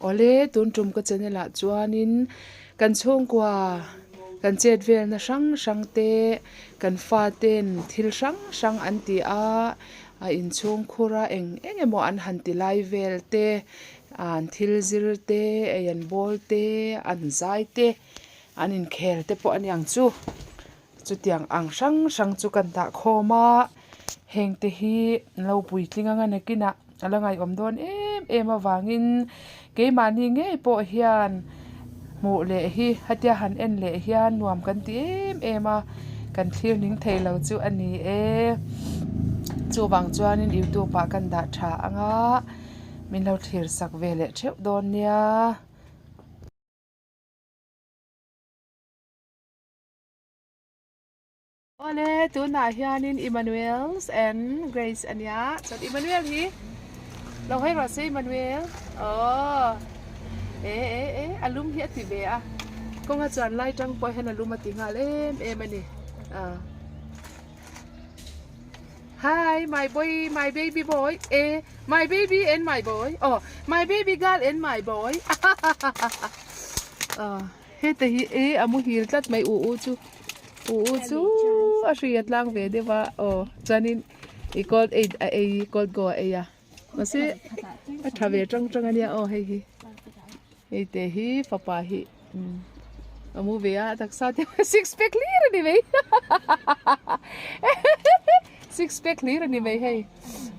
Awle tun tum ka channel ah chuanin kan chhungkua kan chet velna hrang hrang te kan faten thil hrang hrang an ti a a inchhung khur a eng eng emaw an han ti lai vel te an thil zir te ei an bawl te an zai te an inkhel te pawh a niang chu. Chutiang ang hrang hrang chu kan dah khawm a, heng te hi lo puitling anga nakinah a la ngaihawm dawn em em avangin keimahni ngei pawh hian hmuh leh hi hetia han en leh hian nuam kan ti em em a, kan thlir ning thei lo chu a ni e. Chuvang chuanin youtube ah kan dah tha anga min lo thlir sak ve leh theuh dawn nia. Awle tunah hianin Emmanuel's and Grace a nia chuan Emmanuel hi lo hawi rawh se Emmanuel aw e e e a lum hi a ti ve a kawnga chuan lai tang pawh hian a lum a ti nghal em em a ni ah hi my boy my baby boy e my baby and my boy aw my baby girl and my boy ah. Heta hi e a muhil tlat mai u u chu u u chu a hri a tlang ve deuh a aw chuanin i cold aid a ei cold go a ei a mahse a tha ve tang tang ania aw hei hi hei te hi fapa hi a mu ve a taksa te six pack hlir a ni mai six pack hlir a ni mai hei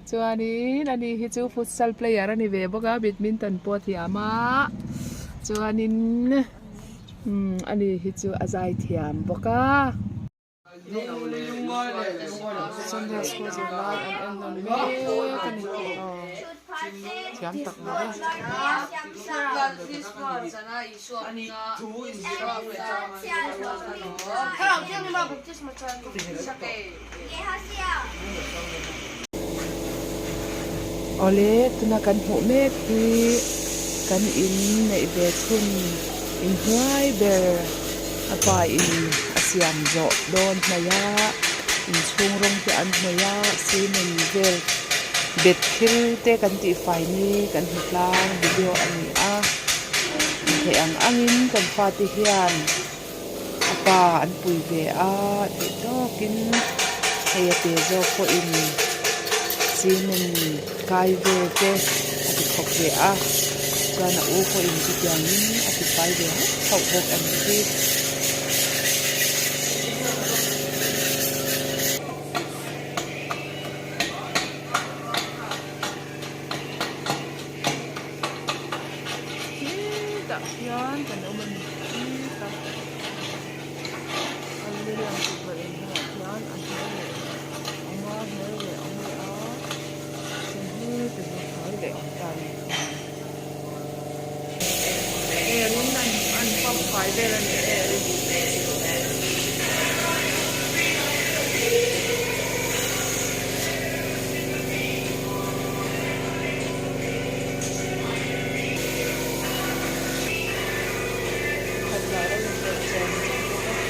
Chuanin ani hi chu futsal player a ni ve bawk a badminton pawh a thiam a chuanin umm ani hi chu a zai thiam bawk a. Sunday school zirlai an en nawn mek a ni aw thiam tak mai e. Awle tuna kan hmuh mek hi kan in neih ve chhun inhnuai ber a pa in a siam zawh dawn hnaih a inchhung rawng te an hnawih a cement vel bet thil te kan tih fai ni kan hmu tlang video a ni a intheih ang angin kan fate hian. A pa an pui ve a theih tawkin hei a pe zawk pawhin cement kai vel te a ti khawp ve a chuan a u pawhin chutiangin a ti fai ve hauh hauh bawk a nih hi. Hetah hian kan awm a ni hetah aluminium tukverh in hungah khian a hnuai leh awm a hnuai leh awm leh a chuan heta hi hnuai leh awm ta a ni air in an pump fai vel a ni air in. Khat lah lo inpawlh chawm chawm bawk a.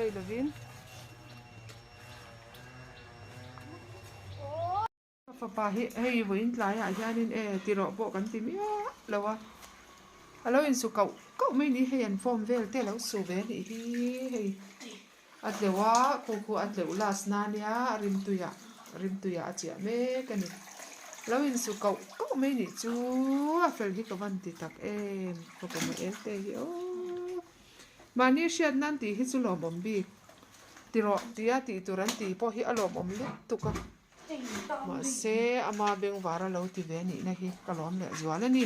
vei lovin. Ka fapa hi hei vawiin tlaiah hianin e tirawh pawh kan ti miah lo a, a lo insu kauh kauh mai ni hei an form vel te a lo su ve a nih hi hei a tleuh a khu khu a tleuh last na nia a rimtuiah rimtuiah a chiah mek a ni a lo insu kauh kauh mai nih chu a fel hi ka van ti tak em fapa mah el te hi aww mahni hriat nan tih hi chu lawmawm bik tirawh tia tih tur an tih pawh hi a lawmawm lutuk a. Mahse, ama bengvar a lo ti ve nihna hi ka lawm leh zual a ni.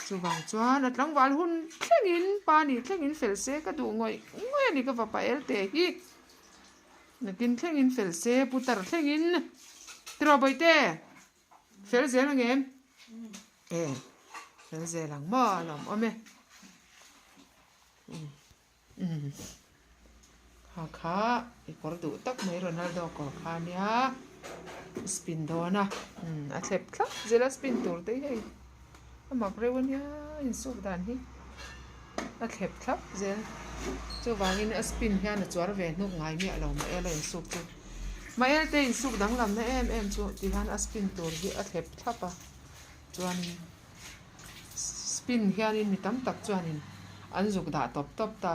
Chuvang chuan a tlangval hun thlengin, pa nih thlengin fel se ka duh ngawih ngawih a ni ka fapa Elte hi. Nakin thlengin fel se, putar thlengin. Tiraw Bawihte, fel zel ang em? E, fel zel ang maw a lawmawm e. Umm kha kha i kawr duh tak mai Ronaldo kawr kha ania i spin dawn a umm a thlep thlap zel a spin tur te hi hei a mak reuh ania insuk dan hi a thlep thlap zel chuvangin a spin hian a chuar ve hnuk ngai miah lo Mael a insuk chu Mael te insuk danglamna em em chu tihian a spin tur hi a thlep thlap a chuanin. Spin hianin mi tam tak chuanin an zuk dah tawp tawp ta.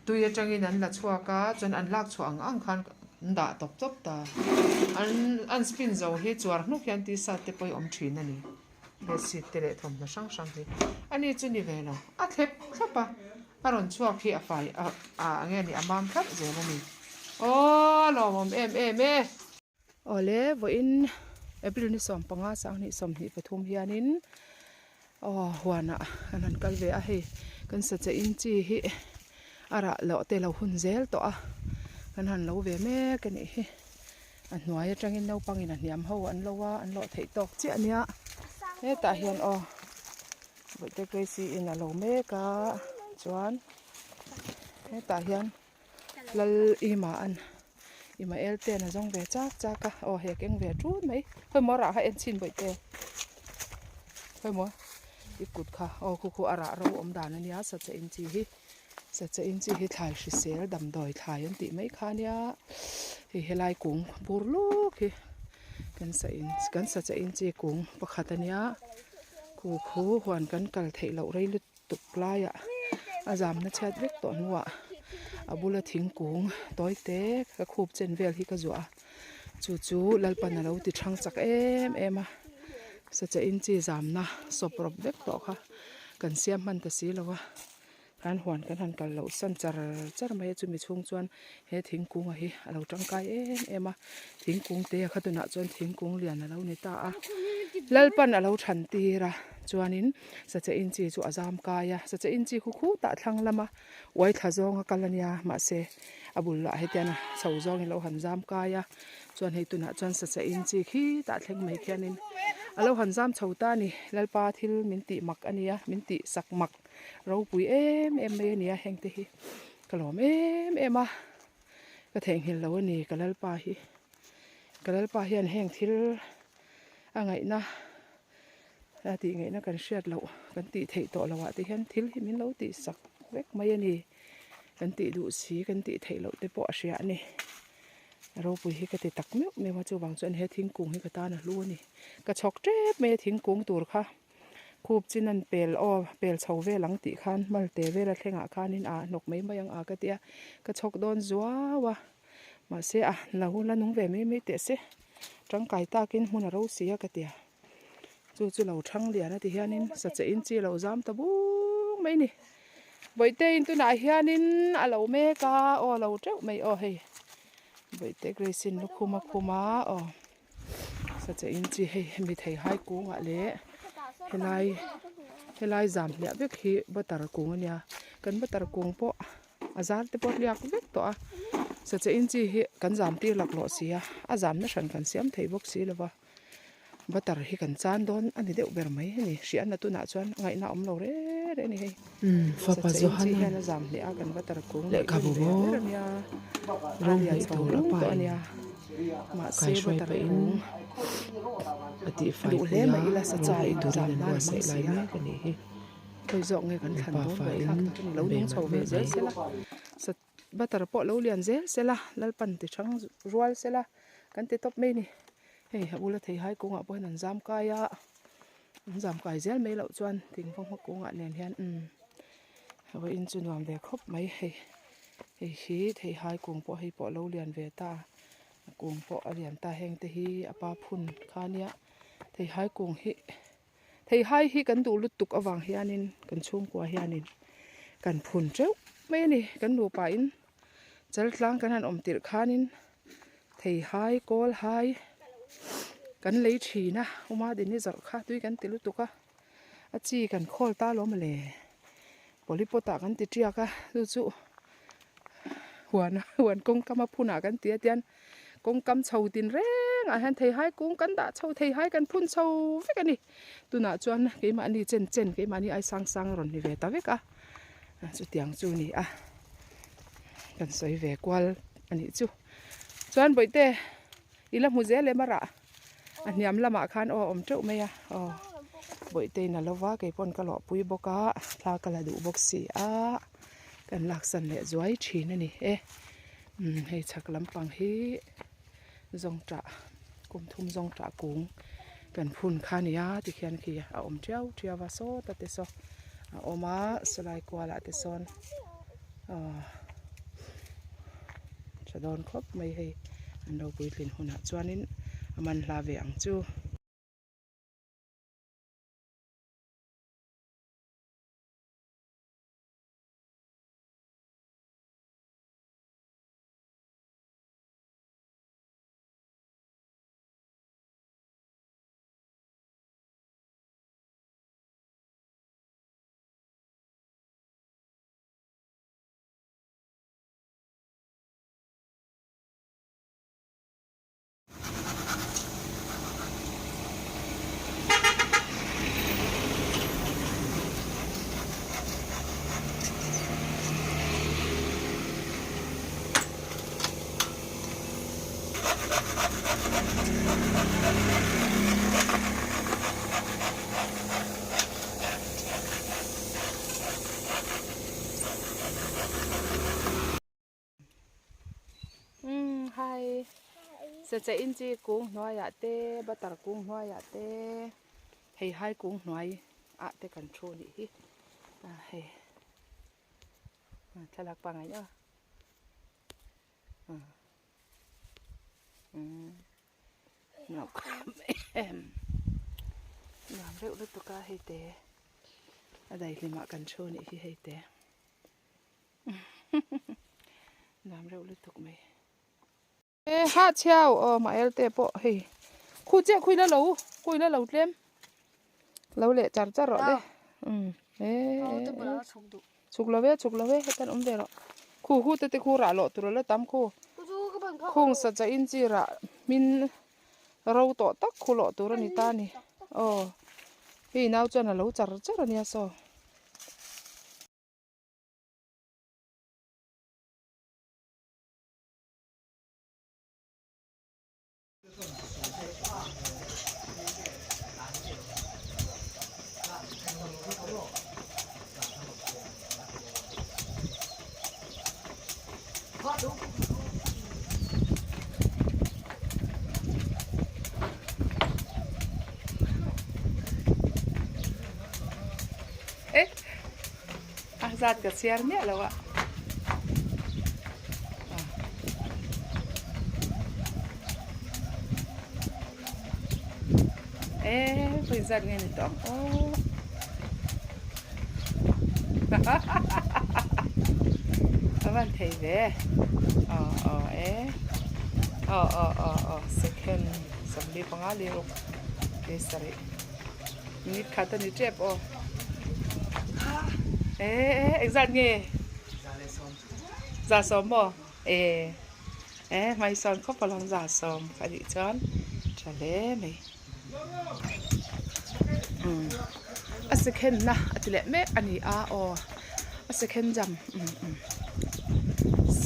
Tui atangin an la chhuak a, chuan an lak chhuah ang ang khan an dah tawp tawp ta. An an spin zo hi chuar hnuk hian t-shirt te pawh hi awm thin a ni. Bedsheet te leh thawmhnaw hrang hrang hi a ni chu ni ve lo. A thlep thlap a, a rawn chhuak hi a fai a a nge ni a mam thlap zel a ni. Aww a lawmawm em em e. Awle, vawiin April ni 15 sanghnih 23 hianin aw huanah kan han kal ve a, hei kan sacha in chi hi a rah loh te lo hun zel tawh a, kan han lo ve mek a nih hi. A hnuai atangin naupangin a hniam ho an lo a, an lawh theih tawk chiah a nia. Hetah hian aw Bawihte Gracie in a lo mek a, chuan hetah hian. Lal Ima an Imael ten a zawng ve chak chak a aw hei a keng ve ṭun mai khawi maw a rah kha en chhin bawih te khawi maw i kut kha aw khu khu a rah ro awm dan a nia sacha in chi hi sacha in chi hi thlai hrisel damdawi thlai an tih mai kha a nia hei helai kung bur luk hi kan sa in kan sacha in chi kung pakhat a nia khu khu huan kan kal theih loh rei lutuk. tuk laiah a zamna chhiat vek tawh hnuah a bula thingkung tawi te ka khup chen vel hi ka zuah a chu chu Lalpan a lo ti thang chak em em a sacha in chi zamna sawp rawp vek tawh kha kan siam hman ta si lo a kan huan kan han kal loh san char char mai a chumi chhung chuan he thingkunga hi a lo tangkai em em a thingkung te kha tunah chuan thingkung lian a lo ni ta a Lalpan a lo than tir a chuanin sacha inchi chu a zam kai a sacha inchi khu khutah thlang lama uai thla zawnga kal a nia mahse a bul lah hetian a chho zawngin a lo han zam kai a chuan hei tunah chuan sacha inchi khitah thleng mai khianin a lo han zam chho ta a ni Lalpa thil min tih mak a nia min tih sak mak ropui em em mai a nia heng te hi ka lawm em em a ka theihnghilh lo a ni ka Lalpa hi ka Lalpa hian heng thil a ngaihna a tih ngaihna kan hriat loh kan tih theih tawh loh ah te hian thil hi min lo tih sak vek mai a ni kan tih duh si kan tih theih loh te pawh a hria a ni ropui hi ka ti tak meuh meuh a chuvang chuan he thingkung hi ka tan a hlu a ni ka chhawk tep mai a thingkung tur kha khup chin an pel aw pel chho vel ang tih khan malte vel a thlengah khanin a hnawk mai mai ang a ka tia ka chhawk dawn zuau a mahse a lo la nung ve mai mai teh se tangkai takin hmun a ro si a ka tia chu chu lo thang lian a ti hianin sacha in chi lo zam ta bung mai a ni bawihte in tunah hianin a lo mek a aw a lo teuh mai aw hei bawihte grace in lukhum a khum a aw. Sacha in chi hei hemi theihai kungah leh helai helai zam hliah vek hi butter kung a nia kan butter kung pawh a zar te pawh a hliak vek tawh a sacha in chi hi kan zam tir laklawh si a a zamna hran kan siam thei bawk si lo va butter hi kan chan dawn a ni deuh ber mai a ni hriatna tunah chuan a ngaihna a awm lo reng reng a ni hei Fapa sacha in chi Johanan hian a zam hliah a kan butter kung neih lehkhabu hun ve bawk ber a nia a rawng lian hnaih chho tur a lung pa tawh a in nia. Mahse kaihruai butter pahin kung a tihfai duh hle pui a mai ila rawng sacha hnaih in turin zam an nan a hmang buatsaih si lai a mek a nih hi khawi zawk nge kan thlan pa dawn fa buai in thlak tak a ni lo an bei nung chho malh ve malh zel mai. sela. Butter pawh lo lian zel sela Lalpan ti chang rual sela kan ti tawp mai a ni. Hei a bula theihai kungah pawh hian an zam kai a, an zam kai zel mai loh chuan thingfanghma kungah nen hian umm vawiin chu nuam ve khawp mai hei. Hei hi theihai kung pawh hei pawh lo lian ve ta a kung pawh a lian ta heng te hi a pa phun kha nia theihai kung hi. Theihai hi kan duh lutuk avang hianin kan chhungkua hianin kan phun teuh mai a ni. Kan nupa in chaltlang kan han awm tirh khanin theihai kawl hai kan lei thin a uma dini zawrh kha tui kan ti lutuk a a chi kan khawl ta lo mawle polypot ah kan ti tiak a chu chu huan huan kawngkam a phunah kan ti a tian. Kawngkam chho tin reng ah hian theihai kung kan dah chho theihai kan phun chho vek a ni. Tunah chuan keimahni chen chen keimahni ai sang sang a rawn ni ve ta vek a, chutiang chu a ni a, kan sawi ve kual a nih chu. Chuan bawihte i la hmu zel em a rah a hniam lamah khan aw a awm teuh mai a aw bawihte in a lo va keipawn ka lawhpui bawk a thla ka la duh bawk si a kan laksan leh zuai thin a ni e. Umm hei chhak lampang hi zawngṭah kum thum zawngṭah kung kan phun kha a ni a tikhian khi a awm ṭiau ṭiau a sawta te saw a awm a sawlai kualah te sawn aw ṭha dawn khawp mai hei an lo puitlin hunah chuanin a man hla ve ang chu. Umm hai secheh inchi kung hnuaiah te butter kung hnuaiah te hei hai kung hnuai ah te kan thu anih hi a hei thlalak pangngai a nuam reuh lutuk a hei te a daihlimah kan thu anih hi hei te. Nuam reuh lutuk mai. E ha chhiau aw mah el te pawh hei khu chiah khui la lo khui la lo tlem lo leh char char rawh le um e chhuk lo ve chhuk lo ve hetan awm ve rawh khu hu te te khu rah loh tur a la tam khu khung sa chah in chi rah hmin ro tawh tak khu loh tur a ni ta ni aw hei nau chuan a lo char char a nia saw. E a zat ka chhiar miah lo a e vawi zat nge ni tawh ang aw a van thei ve aw aw e aw aw aw aw second 45 leh ruk leh sarih. Minute khat a ni tep aw. E e engzat nge? Za sawm maw? E e hmaisawn khawp alawm za sawm ka nih chuan tha hle mai. Umm a second na a ti leh mek a ni a aw a second jam umm umm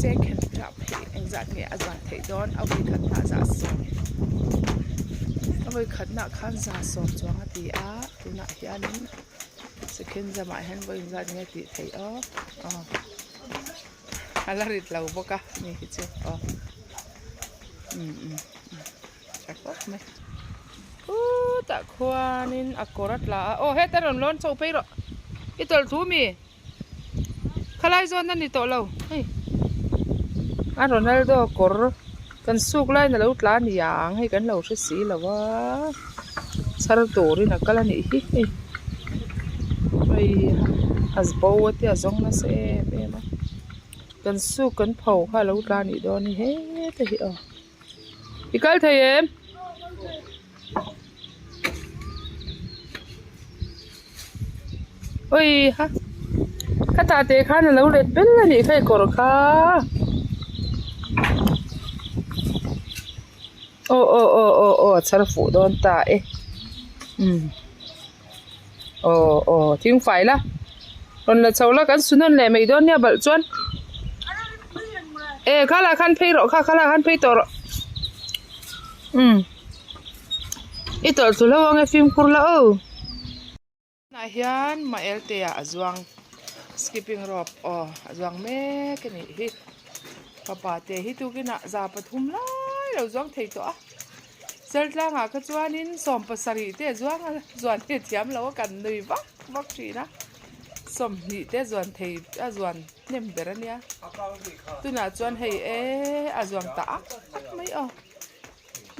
second jam hi engzat nge a zan theih dawn a vawikhat na za sawm a vawikhat nah khan za sawm chuang a ti a tunah hianin second jam ah hian vawi engzat nge tih theih aw aw. A la rit lo bawk a ni hi chu aw umm umm tha khawp mai khutah khuanin a kawr a tla a aw heta rawn lawn chho phei rawh i tawlh thu mi khalai zawn a ni tawh lo hei a Ronaldo kawr kan suk laiin a lo tla a ni ang hei kan lo hre si lo a chhar turin a kal a nih hi hei hei a bo a tia a zawng nasa em em a kan suk kan pho kha a lo tla a nih dawn hi heta hi aw i kal thei em? Ui ha khatah teh khan a lo let bel a nih kha i kawr kha aw aw aw aw aw a chhar fuh dawn ta e umm aw aw thing fai la rawn la chho la kan su nawn leh mai dawn nia balh chuan e khalai khan phei rawh kha khalai khan phei tawh rawh umm. I tawlh tlu hlauh ange fimkhur la aw. Tunah hian Maeltea a zuang skipping rope aw a zuang mek a nih hi. Fapa te hi tukinah za pathum lai lo zuang thei tawh a. Sertlangah kha chuanin 70 te a zuang a zuan hi a thiam lo a kan nui vak vak thin a. 20 te a zuan thei a zuan hnem ber a nia. Tunah chuan hei e a zuang ta ak ak mai aw.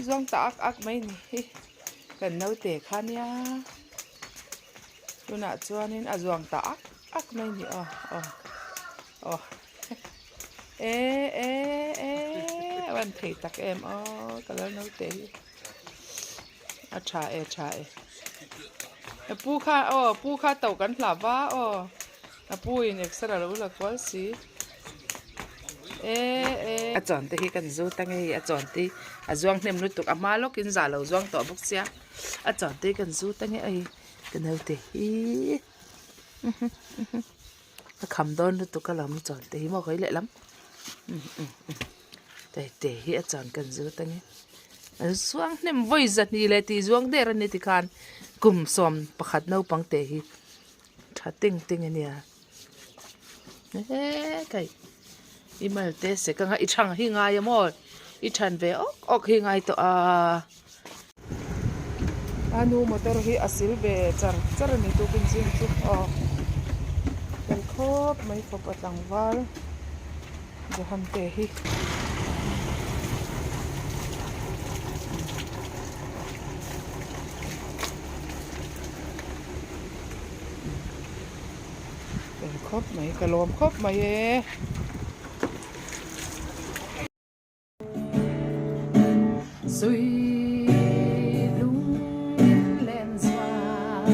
Zuang ta ak ak mai ni hi kan naute kha nia tunah chuanin a zuang ta ak ak mai ni aw aw aw e e e a van thei tak em aw ka lo naute hi a tha e tha e a pu kha aw pu kha to kan hla va aw a pu in exer a lo la kual si. E e a chawn te hi kan zut a ngei a chawn te hi a zuang hnem lutuk a hma lawkin za lo zuang tawh bawk sia a chawn te hi kan zut a nge a hei ka naute hi a kham dawn lutuk alawm a chawn te hi maw hawi lehlam te hi a chawn kan zut a nge a zuang hnem vawi zahnih leh tih zuang der a ni tikhan kum 11 naupang te hi tha teng teng a nia. Hekai i mal te sek anga i thang hi ngai a maw i than ve awk awk hi ngai tawh a. A nu motor hi a sil ve char char a ni tukin zing chu aw fel khawp mai khawp a tlangval Johan te hi. Fel khawp mai ka lawm khawp mai e. Sui lung len zual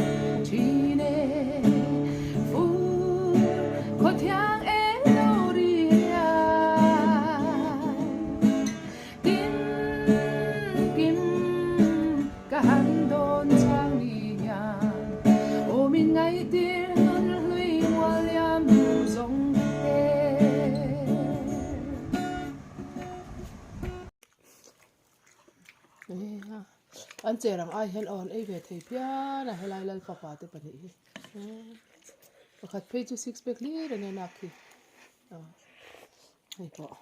thin e fur khaw thiang e lo riai tin kim Ka han dawn chang ni hian aw min ngaihtir nun hlui mual liam hnu zawng te. An cher ang ai hian aw an ei ve thei phian a helai lalfapa te pahnih hi pakhat phei chu six pack hlir a nia nak hi hei pawh.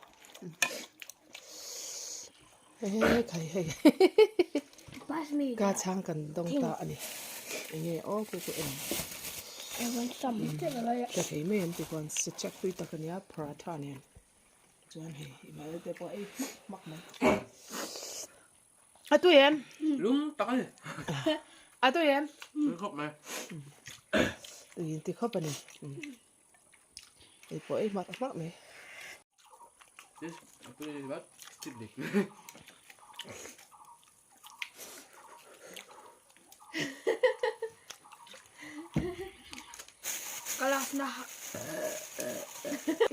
He khai hei ka chhang kan dawng ta a ni enge aw ku ku en ka thei mai an ti khuan se chek tui tak a nia paratha nen chuan hei i mal te pawh ei hmak hmak mai a tui em lung tak a ni a tui em tui khawp mai tui in ti khawp a ni Hei pawh ei hmak hmak mai.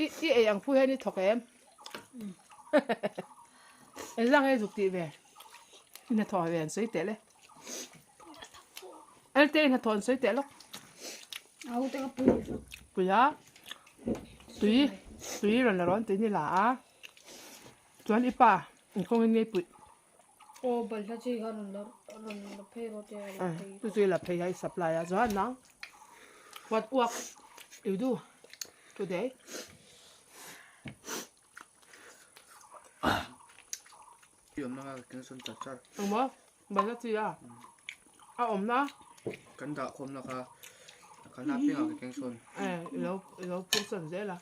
I i ei ang phu hian i thawk em? Engzah nge zuk tih ve? I hnathawh ve an sawi teh le. Elte i hnathawh an sawi teh lawk. Pui a tui tui rawn la rawn tui ni la a chuan i pa inkhawngin ngei puih aw balhla chi kha rawn la rawn la phei rawh te a la phei chu chu i la phei a i supply a chuan nang what work you do today. I awmna nga ka keng sawn char char. Engmaw? Balhla chi a? A awmna? Kan dah khawmna kha a kalna apiangah ka keng sawn. E, i lo i lo phur sawn zel a.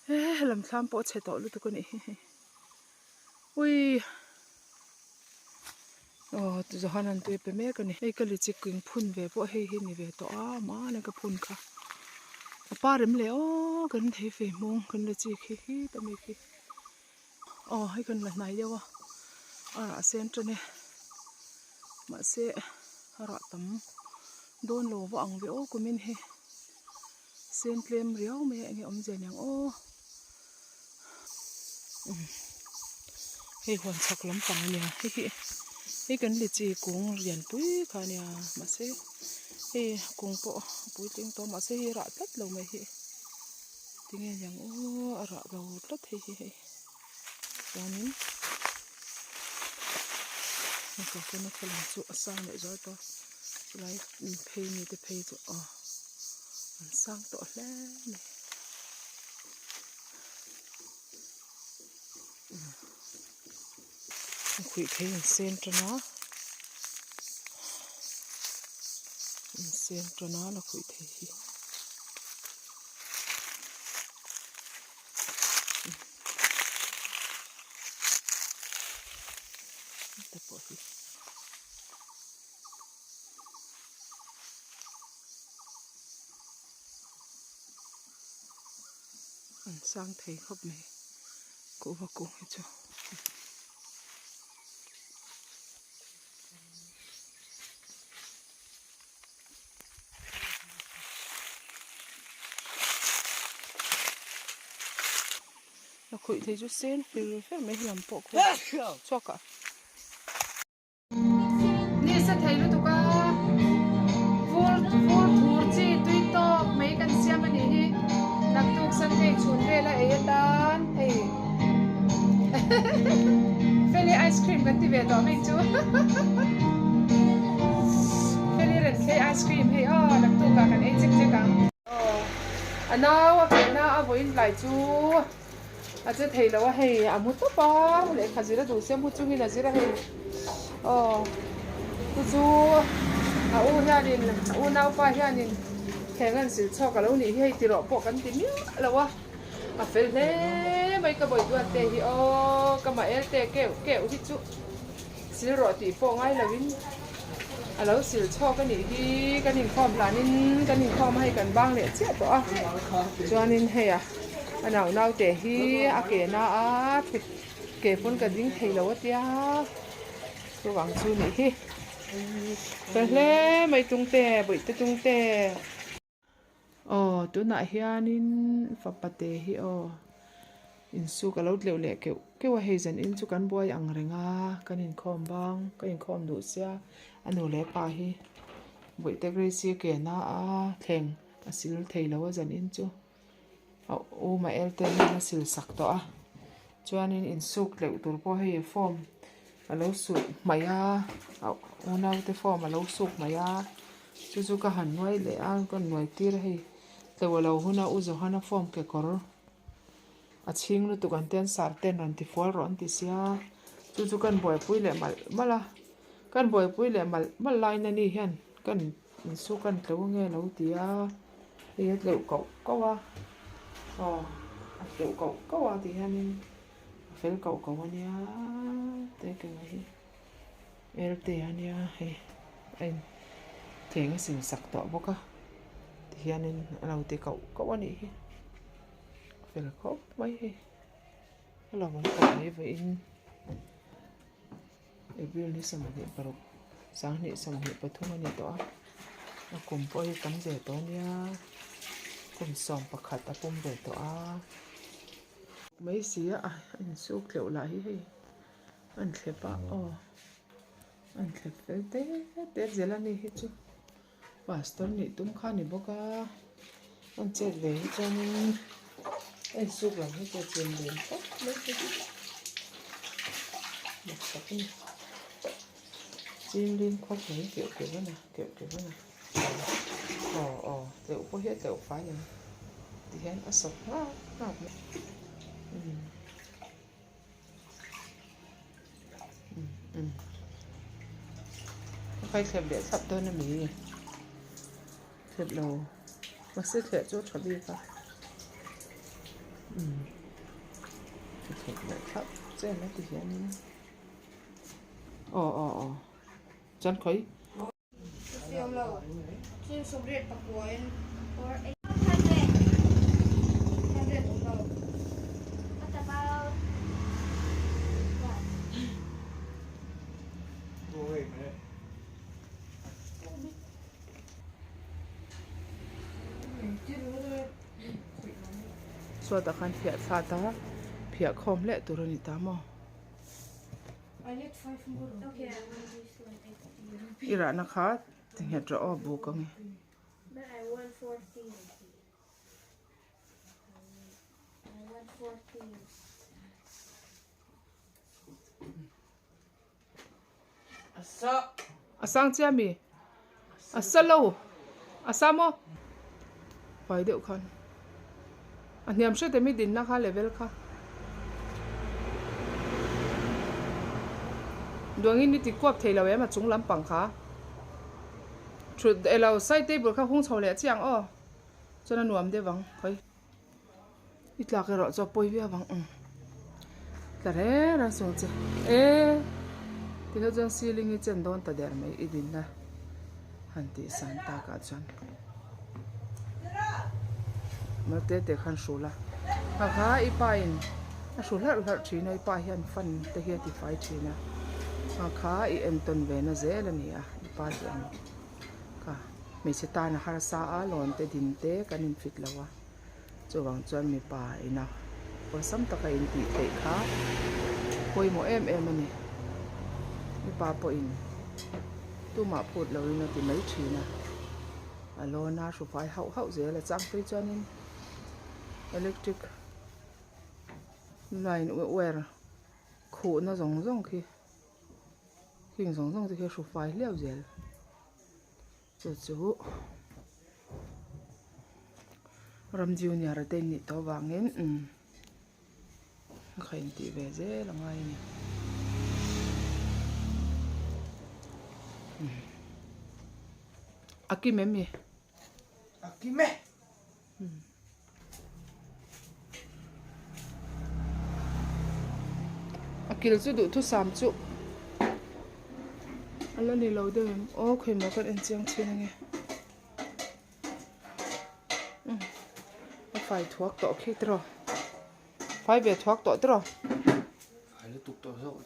He lam thlam pawh a chhe tawh lutuk a nih hi hei. Ui aw Johan an tui pe mek a ni. Hei ka lichi king phun ve pawh hei hi ni ve tawh a mahni ka phun kha a par rem leh aw kan thei fei hmawng kan lichi khi khi ta mai khi aw hei kan la hnai deuh a a rah sen tan e mahse a rah tam dawn lo va ang ve aw kumin hi sen tlem riau mai a enge awmzia niang aw. Hei huan chhak lampang a nia hei hi hei kan lichi kung lian pui kha a nia mahse hei kung pawh a puitling tawh a mahse hei a rah tlat lo mai hi tinge niang aw a rah lo tlat hei hi hei chuanin hei kawkawna khaw lam chu a sang leh zual tawh a chulai phei mi te phei chu aw an sang tawh hle mai. A khuih phei an sen tan a an sen tan a la khuih thei hi. Te pawh hi. An sang thei khawp mai kuhva kung hi chu. A khuih thei chu sen fir fer mai helam pawh khu chhuak ah. Ni sa thei lutuk a, vur vur thur chi tui tawk mai kan siam a nih hi, naktuk Sunday chhun vela ei atan hei Feli ice cream kan ti ve tawh mai chu Feli Renkhei ice cream hei aw naktuk ah kan ei chek chek ang. Aw a nau a felna a vawiin tlai chu. A che thei lo a hei a mu tawp a lehkha zir a duh sia mu chungin a zir a hei aw chu chu a u hianin a u naupa hianin thleng an sil chhuak a lo nih hi hei ti rawh pawh kan ti miah lo a a fel hle mai ka bawih duat te hi aw ka mah el te keuh keuh hi chu sil rawh tih pawh ngai lovin a lo sil chhuak a nih hi kan inkhawm hlanin kan inkhawm a hei kan bang leh chiah tawh a chuanin hei a. A nau naute hi a ke na a thut ke pawn ka ding thei lo a tia chuvang chu nih hi fel hle mai tung te bawihte tung te aw tunah hianin fapa te hi aw insuk a lo tleuh leh keuh keuh a hei zan in chu kan buai ang reng a kan inkhawm bang ka inkhawm duh sia a nu leh pa hi bawihte Gracie ke na a thleng a sil thei lo a zan in chu. A u Mael te hian a sil sak tawh a chuanin insuk tleuh tur pawh hei form a lo suh hmaih a a unaute form a lo suk hmaih a chu chu ka han nuai leh a ka nuai tir a hei tleuh a lo hun a u Johana form kekawr a chhing lutuk ang te an sar ten rawn ti fual rawh an ti sia chu chu kan buaipui leh malh malh a kan buaipui leh malh malh laiin ani hian kan insuk an tleuh ange a lo ti a. Hei a tleuh koh koh a aw a tleuh koh koh a ti hianin a fel koh koh a nia te ka ngai hi erte a nia hei a in thleng a sin sak tawh bawk a ti hianin a lo ti koh koh a nih hi a fel khawp mai hei a lo awm tawh mai vawiin April ni 26 2023 a ni tawh a a kum pawh hi tam ve tawh a nia kum 11 a pawm ve tawh a mai si a a insuk tleuh lah hi hei a in thlep a aw a in thlep fel te te zel a ni hi chu pastor nih tum kha a ni bawk a an chet ve hi chuanin a insuk lam hi chu a chin lian khawp mai a mak tak a ni ching ling khawp mai keuh keuh a ni keuh keuh a ni aw aw tleuh pawh hi a tleuh fai ang. Tihian a sawp nghak nghak mai. Umm umm umm ka kai thlep leh thlap dawn a mi thlep lo mahse thleh chu a tha bik a umm ka thlep leh thlap che mai tihianin aw aw aw chuan khawi. Chhuatah khan phiah thlat a phiah khawm hleh tur a ni ta maw. I rahna kha ti nghet rawh aw buk ang e. A sang chiah mi? A sa lo. A sa maw? Fai deuh khan. A hniam hret em i dinna kha level kha. Duangin i ti kuap thei lo em a chung lampang kha. Thut elo side table kha hung chho leh chiang aw. Chuan a nuam deuh ang khawi. I tlak erawh chu a pawi viau ang umm tla reng reng sawn che e tikha chuan ceiling hi chen dawn ta der mai i dinna han tih san takah chuan mal te te khan hrul a kha kha i pa in a hru hlarh hlarh thin a i pa hian fan te hi a ti fai thin a kha kha i entawn ve na zel a ni a i pa tih ang kha hmeichhe tan a harsa a lawn te din te kan in fit lo a. Chuvang chuan mipa ina awlsam taka intih theih kha pawimawh em em a ni. Mipa pawhin tumah phut loin a ti mai thin a, a lawn a hrufai hauh hauh zel a chang phei chuanin electric line wire khuhna zawng zawng khi heng zawng zawng te khi a hrufai hliau zel. Chu chu ram junior te nih tawh avangin umm a kha intih ve zel a ngai a ni umm a kim em ni? A kim e. A kil chu duhthusam chu a la ni lo deuh em aw khawi maw kan en chiang thin ange umm a fai thuak tawh khi tiraw fai ve thuak tawh tiraw. Fai lutuk tawh zawk.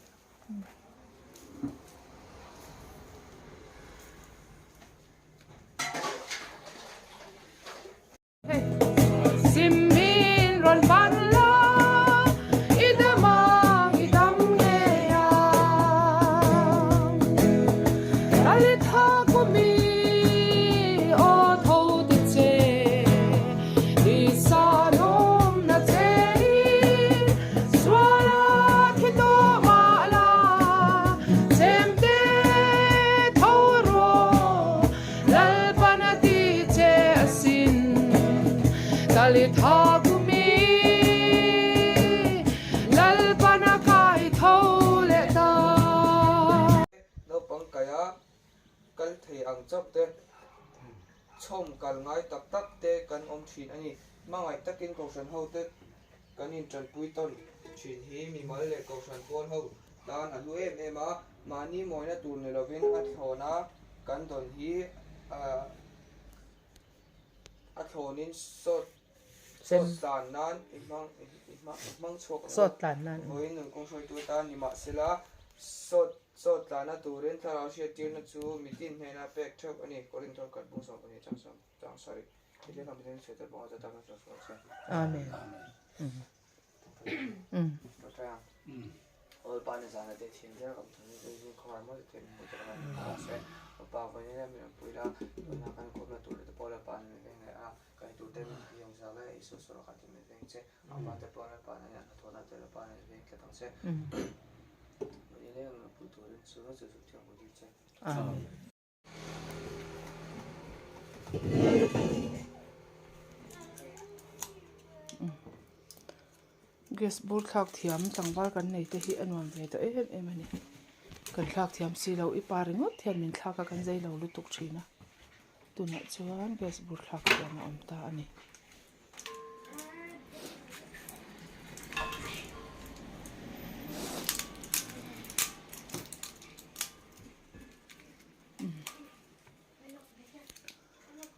Lalpan a ti che asin Talitha kumi Lalpan a kai tho leh ta. Naupang kaia kal thei ang chauh te, chhawm kal ngai tak tak te kan awm thin a ni. Hmangaih takin Kohhran hote kan intanpui tawn thin hi mimal leh Kohhran pawl ho tan a hlu em em a, mahni mawina tur ni lovin a thlawn a kan dawn hi a thlawnin sawt sawt tlan nan i hmang i hmang chhuak ang a, vawiin nun kawng hruaitu atan ni mahsela sawt sawt tlanna turin thlarau hriattirna chu mitin hnena pek theuh a ni, Korinthar khat bung 12 chang sawm chang sarih. Amen. Amen. Gas bur thlak thiam tlangval kan nei te hi a nuam ve ta em em a ni. Kan thlak thiam si lo i pa ringawt hian min thlak a kan zai lo lutuk thin a. Tunah chuan gas bur thlak thiam a awm ta a ni.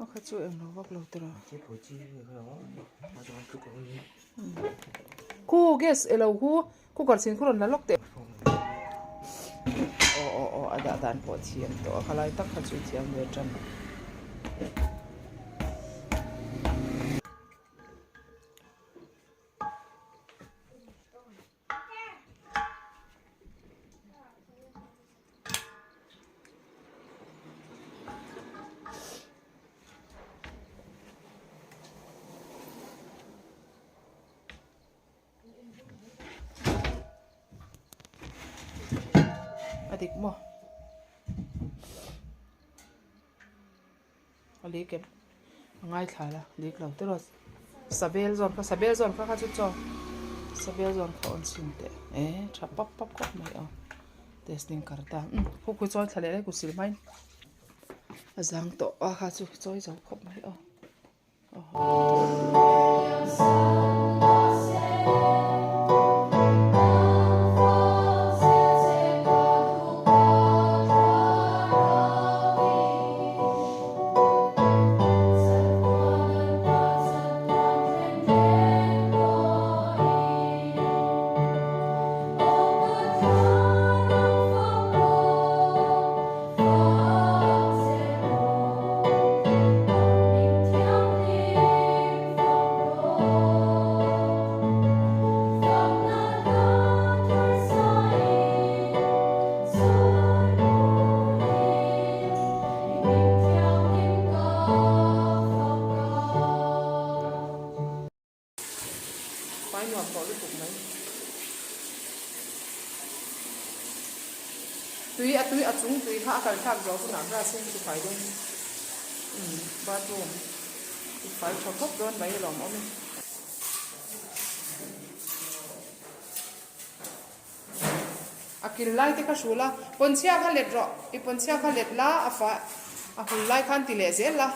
A kha chu englo vak lo tawh khu gas elo khu cooker chhin khu rawn la lawk teh aw aw aw a dah dan pawh a thiam tawh a khalai tak kha chu i thiam ve tan. A dik maw? A lei kep a ngaithla la lik lo tiraw sabel zawn kha sabel zawn kha kha chu chaw sabel zawn kha awn chhin teh e tha pap pap khawp mai aw testing kar ta um khu khu chawi thla leh lai kut sil hmain a zang tawh a kha chu chawi zo khawp mai aw. Pai nuam tawh lutuk mai. Tui a tui a chung tui kha a kal thlak zawh hunah grass hi chu fai dawn umm bathroom chu fai tha khawp dawn mai alawm awm e. A kil lai te kha hrul a, pawnchhia kha let rawh, i pawnchhia kha let la a fa a hul lai khan ti leh zel la.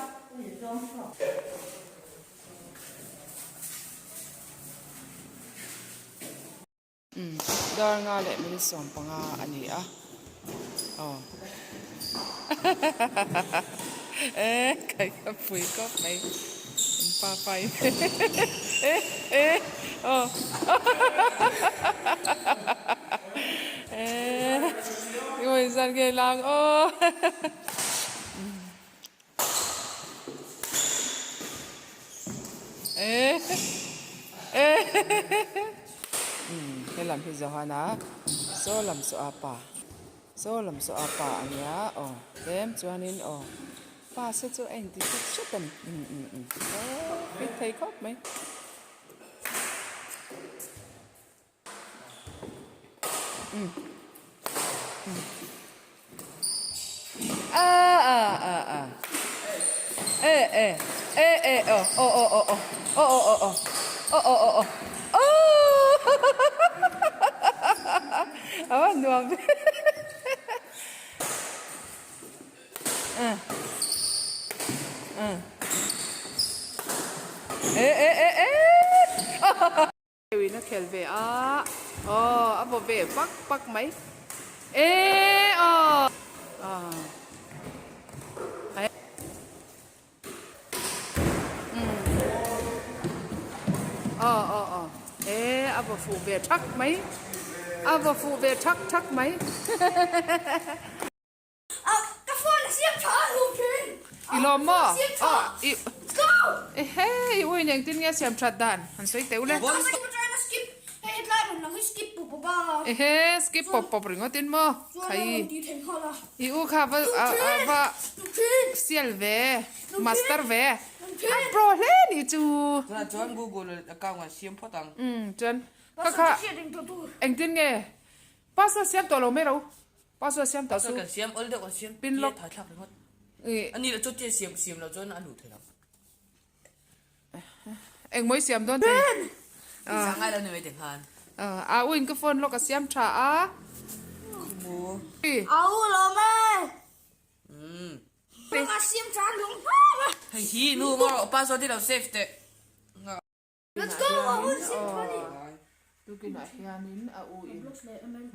Dar nga leh minute 15 a ni a aw e kai ka pui kawp mai in pa pai e e aw e ngawi zan ngei lang aw. He lam hi Johana saw lam saw a pa saw lam saw a pa a nia aw tlem chuanin aw pa se chu a inti hret hret a ni um um um aw fit thei khawp mai. Deuhin a khel ve a, aw a vaw ve pak pak mai e aw aw aw aw aw e a vaw fuh ve thak mai a vaw fuh ve thak thak mai. I lawm maw? Aw i ehe i uin engtin nge siam that dan han sawi teh ule. Ehe skip pawp pawp ringawt in maw khai i u kha va va sial ve master ve a pro hle ni chu. Chuan Google account an siam phawt ang. Umm chuan kha kha engtin nge password siam tawh lo mai ro. Password siam tawh chu. Password kan siam awl deuh kan siam pin lock thai thlak ringawt. Ani la chu tia siam siam lo chuan a luh thei lo. Engmaw i siam dawn thei. Tih ngai lo ni mai tikhan. A u in ka phone lawk a siam tha a. Khumu. A u lawm e. Phone a siam tha lung hlawm a. Hei hi nu ngaw rawh password hi lo save teh. Let's go a u siam tha ni. Tukinah hianin a u in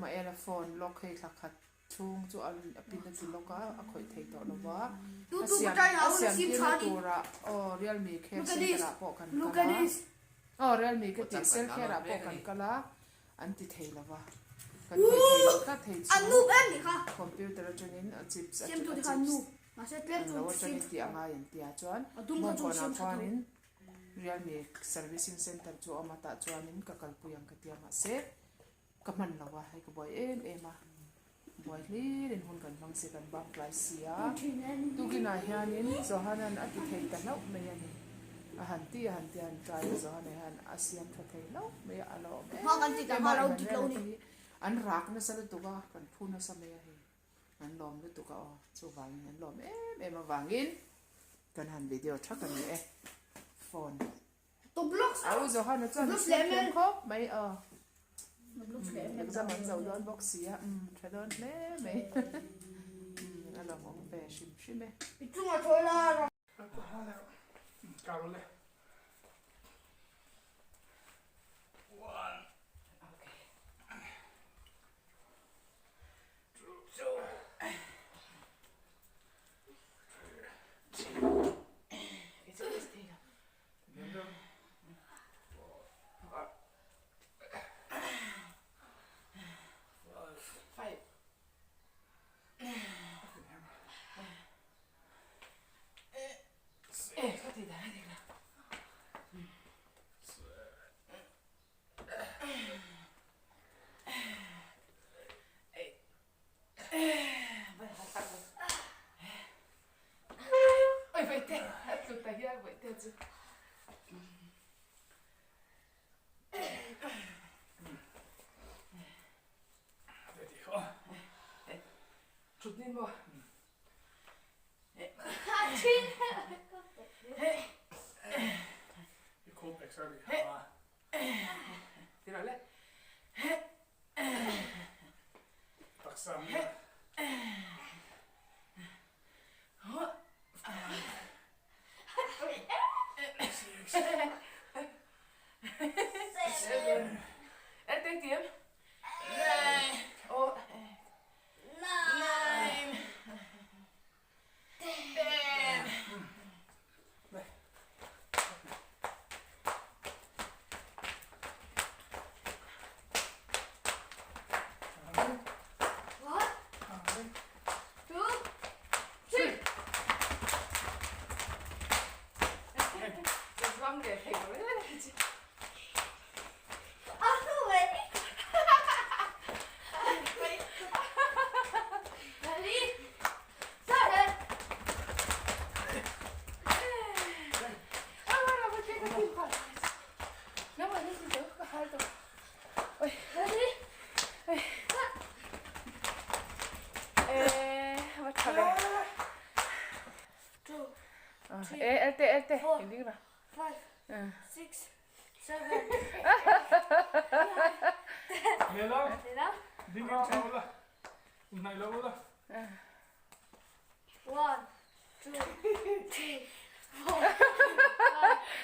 Maela phone lock hei thla khat chhung chu a pin a ti lawk a, a khawih thei tawh lo va. A siam a siam tirna turah aw Realme Care Center ah pawh kan kal a, aw Realme ka tih Cell Care ah pawh kan kal a, an ti thei lo va. Kan khawih thei lo tlat thei chu computer atangin a chips a chips ang lo atangin tih a ngai an ti a chuan bawngkawnah khuanin Realme Servicing Center chu a awm a tah chuanin ka kalpui ang ka ti a mahse Ka hman lo a, hei ka buai em em a, buai hlir in hun kan hmang si, kan bak tlai si a, tukinah hianin Johanan a ti thei ta hlauh mai a ni, a han ti a han ti a han try a, Johana hian a siam tha thei hlauh mai a, a lo awm em em a, Emmanuel-a te hi an rak nasa lutuk a, kan phu nasa mai a hei, an lawm lutuk a aw, chuvangin an lawm em em avangin kan han video tha ka ni e, phone. A u Johan-a chuan a siam thiam khawp mai aw. Exam an zo dawn bawk si a, umm tha dawn hle mai. Umm a lawmawm ve hrim hrim e. Oi vaite a tlu ta hial vaite chu. Thut ni maw? Tira le.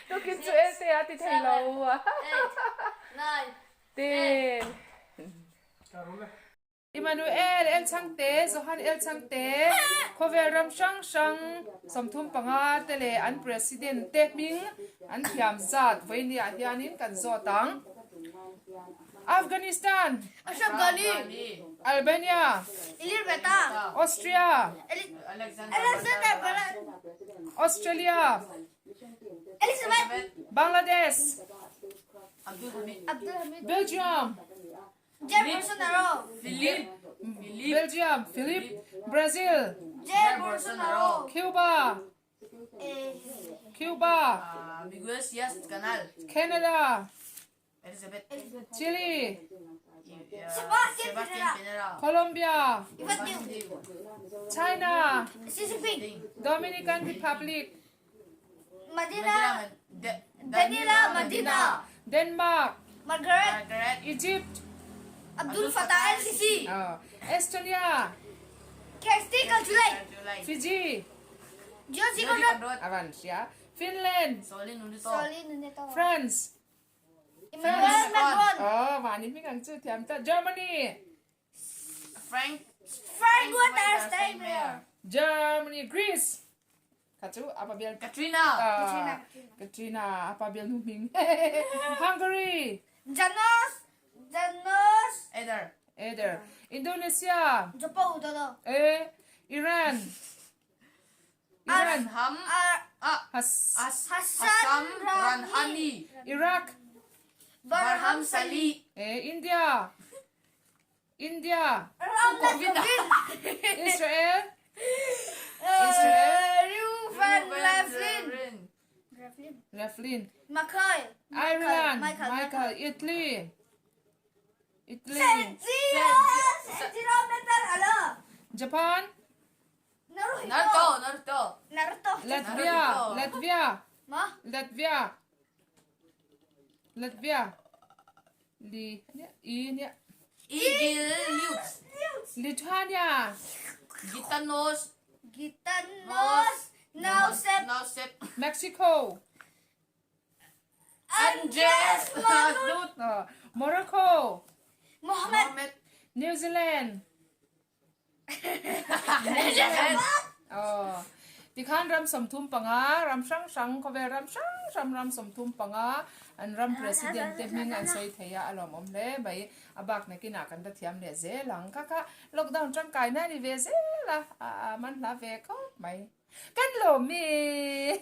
Tukin chu elte a ti thei lo a. Ten. Emmanuel El Chhangte, Johan El Chhangte, khawvel ram hrang hrang 35 te leh an President te hming an thiam zat vawinia hianin kan zawt ang. Afghanistan, Ashraf Ghani, Albania, Ilir Mehta, Austria, Alexander Balan, Australia, Elizabeth, Bangladesh, Abdul Hamid, Abdul Hamid, Belgium, Jair Bolsonaro, Philip, Belgium, Philip, Brazil, Jair Bolsonaro, Cuba, Cuba, Miguel Diaz Canal, Canada, Elizabeth, Chile, Sebastian Sebastian Pinera, Colombia, Ivan Duque, China, Xi Jinping, Dominican Republic, Madina, Danila Madina. Denmark. Margaret. Margaret. Egypt. Abdul Fattah el-Sisi. Estonia. Kirsty Kaljulaid. Fiji. Josie Conrad. A van hria. Finland. Sauli Niinisto. Sauli Niinisto. France. Emmanuel Macron. Oh, vani hming ang chu thiam ta. Germany. Frank. Frank Walter Steinmeier. Germany. Greece. Kha chu apa bial Katrina. Katrina. Katrina apa bial nu hming. Hungary. Janos. Janos. Eder. Eder. Indonesia. Joko Widodo. E Iran. Iran. Ham. Ah. Has. As. Hassan Hassan Rouhani. Rouhani. Iraq. Barham Salih. E India. India. Ramnath Kovind. Israel. Israel. Reuven Rivlin. Rivlin. Rivlin. Michael. Ireland. Michael. Michael. Italy. Italy. Sergio. Sergio Metal Ala. Japan. Naruto. Naruto. Naruto. Naruto. Latvia. Naruto. Latvia. Ma. Latvia. Latvia. Li. I. Nia. Eagle Lutz. Lithuania. Gitanos. Gitanos. Nausep. Nausep. Mexico. Andres Manuel. Morocco. Mohammed. Mohammed. New Zealand. Aw. Tikhan ram 35, ram hrang hrang, khawvel ram hrang hrang ram 35 an ram president te hming an sawi thei a, a lawmawm hle mai. A bak nakinah kan la thiam leh zel ang. Kha kha lockdown tangkaina a ni ve zel a, a man hla ve khawp mai. Kan lawm e!